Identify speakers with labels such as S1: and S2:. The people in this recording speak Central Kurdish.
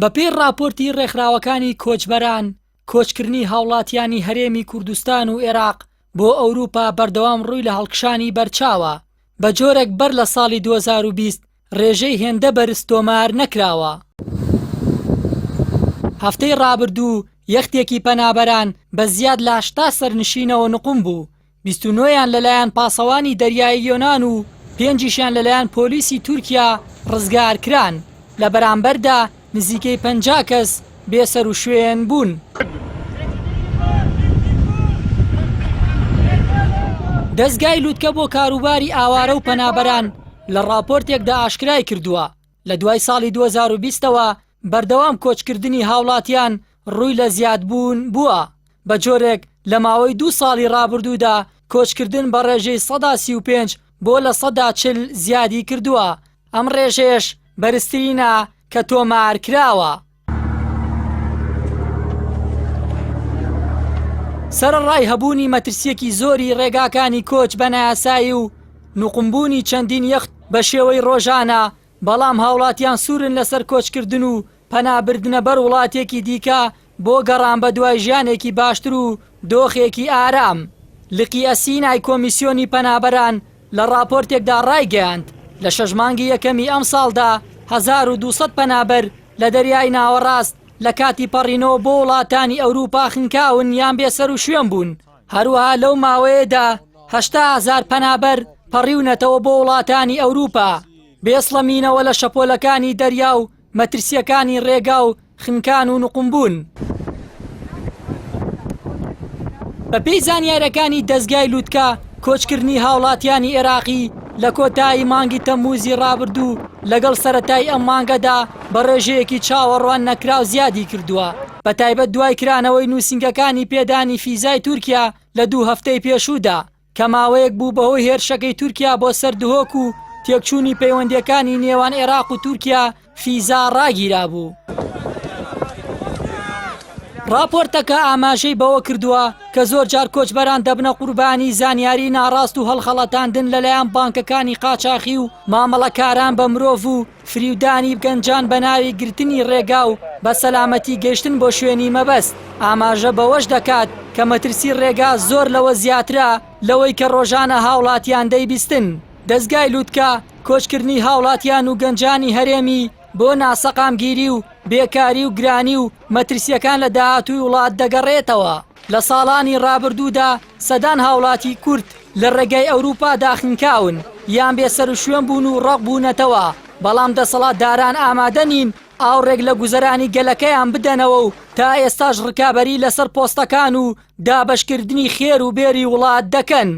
S1: بەپێی ڕاپۆرتی ڕێکخراوەکانی کۆچبەران، کۆچکردنی هاوڵاتیانی هەرێمی کوردستان و ئێراق بۆ ئەوروپا بەردەوام ڕووی لە هەڵکشانی بەرچاوە، بە جۆرێک بەر لە ساڵی 2020 ڕێژەی هێندە بەرز تۆمار نەکراوە. هەفتەی ڕابردوو یەختێکی پەنابەران بە زیاد لە 80 سەرنشینەوە نقوم بوو، 29 یان لەلایەن پاسەوانی دەریایی یۆنان و پێنجیشیان لەلایەن پۆلیسی تورکیا ڕزگارکران، لە بەرامبەردا نزیکەی 50 کەس بێسەروشوێن بوون. دەزگای لوتکە بۆ کاروباری ئاوارە و پەنابەران لە ڕاپۆرتێکدا ئاشکرای کردووە، لە دوای ساڵی 2020ەوە بەردەوام کۆچکردنی هاوڵاتیان ڕووی لە زیادبوون بووە، بە جۆرێک لە ماوەی دوو ساڵی ڕابردوودا کۆچکردن بە ڕێژەی 35% بۆ 40% زیادی کردووە، ئەم ڕێژەیەش بەرزترینە کە تۆمار کراوە. سەرەڕای هەبوونی مەترسییەکی زۆری ڕێگاکانی کۆچ بە نایاسایی و نوقمبوونی چەندین یەخت بە شێوەی ڕۆژانە، بەڵام هاوڵاتیان سوورن لەسەر کۆچکردن و پەنابردنە بەر وڵاتێکی دیکە بۆ گەڕان بەدوای ژیانێکی باشتر و دۆخێکی ئارام. لقی ئەسینای کۆمیسیۆنی پەنابەران لە ڕاپۆرتێکدا ڕایگەیاند، لە شەش مانگی یەکەمی ئەمساڵدا 1200 پەنابەر لە دەریای ناوەڕاست لە کاتی پەڕینەوە بۆ وڵاتانی ئەوروپا خنکاون یان بێسەروشوێن بوون، هەروەها لەو ماوەیەدا 80 هەزار پەنابەر پەڕیونەتەوە بۆ وڵاتانی ئەوروپا، بێسڵەمینەوە لە شەپۆلەکانی دەریا و مەترسییەکانی ڕێگا و خنکان و نوقمبوون. بەپێی زانیارییەکانی دەزگای لوتکە، کۆچکردنی هاوڵاتیانی ئێراقی لە کۆتایی مانگی تەمموزی ڕابردوو لەگەڵ سەرەتای ئەم مانگەدا بە ڕێژەیەکی چاوەڕوان نەکراو زیادی کردووە، بەتایبەت دوای کرانەوەی نووسینگەکانی پێدانی فیزای تورکیا لە دوو هەفتەی پێشوودا. کە ماوەیەک بوو بەهۆی هێرشەکەی تورکیا بۆ سەر دهۆک و تێکچوونی پەیوەندییەکانی نێوان عێراق و تورکیا فیزا ڕاگیرابوو. ڕاپۆرتەکە ئاماژەی بەوە کردووە کە زۆرجار کۆچبەران دەبنە قوربانی زانیاری ناڕاست و هەڵخەڵەتاندن لەلایەن بانکەکانی قاچاخی و مامەڵەکاران بە مرۆڤ و فریودانی گەنجان بە ناوی گرتنی ڕێگا و بە سەلامەتی گەیشتن بۆ شوێنی مەبەست، ئاماژە بەوەش دەکات کە مەترسی ڕێگا زۆر لەوە زیاترە لەوەی کە ڕۆژانە هاوڵاتیان دەیبیستن. دەزگای لوتکە کۆچکردنی هاوڵاتیان و گەنجانی هەرێمی بۆ ناسەقامگیری و بێکاری و گرانی و مەترسییەکان لە داهاتووی وڵات دەگەڕێتەوە. لە ساڵانی ڕابردوودا سەدان هاوڵاتی کورد لە ڕێگای ئەوروپادا خنکاون یان بێسەروشوێن بوون و ڕەق بوونەتەوە، بەڵام دەسەڵاتداران ئامادە نین ئاوڕێک لە گوزەرانی گەلەکەیان بدەنەوە و تا ئێستاش ڕکابەری لەسەر پۆستەکان و دابەشکردنی خێر و بێری وڵات دەکەن.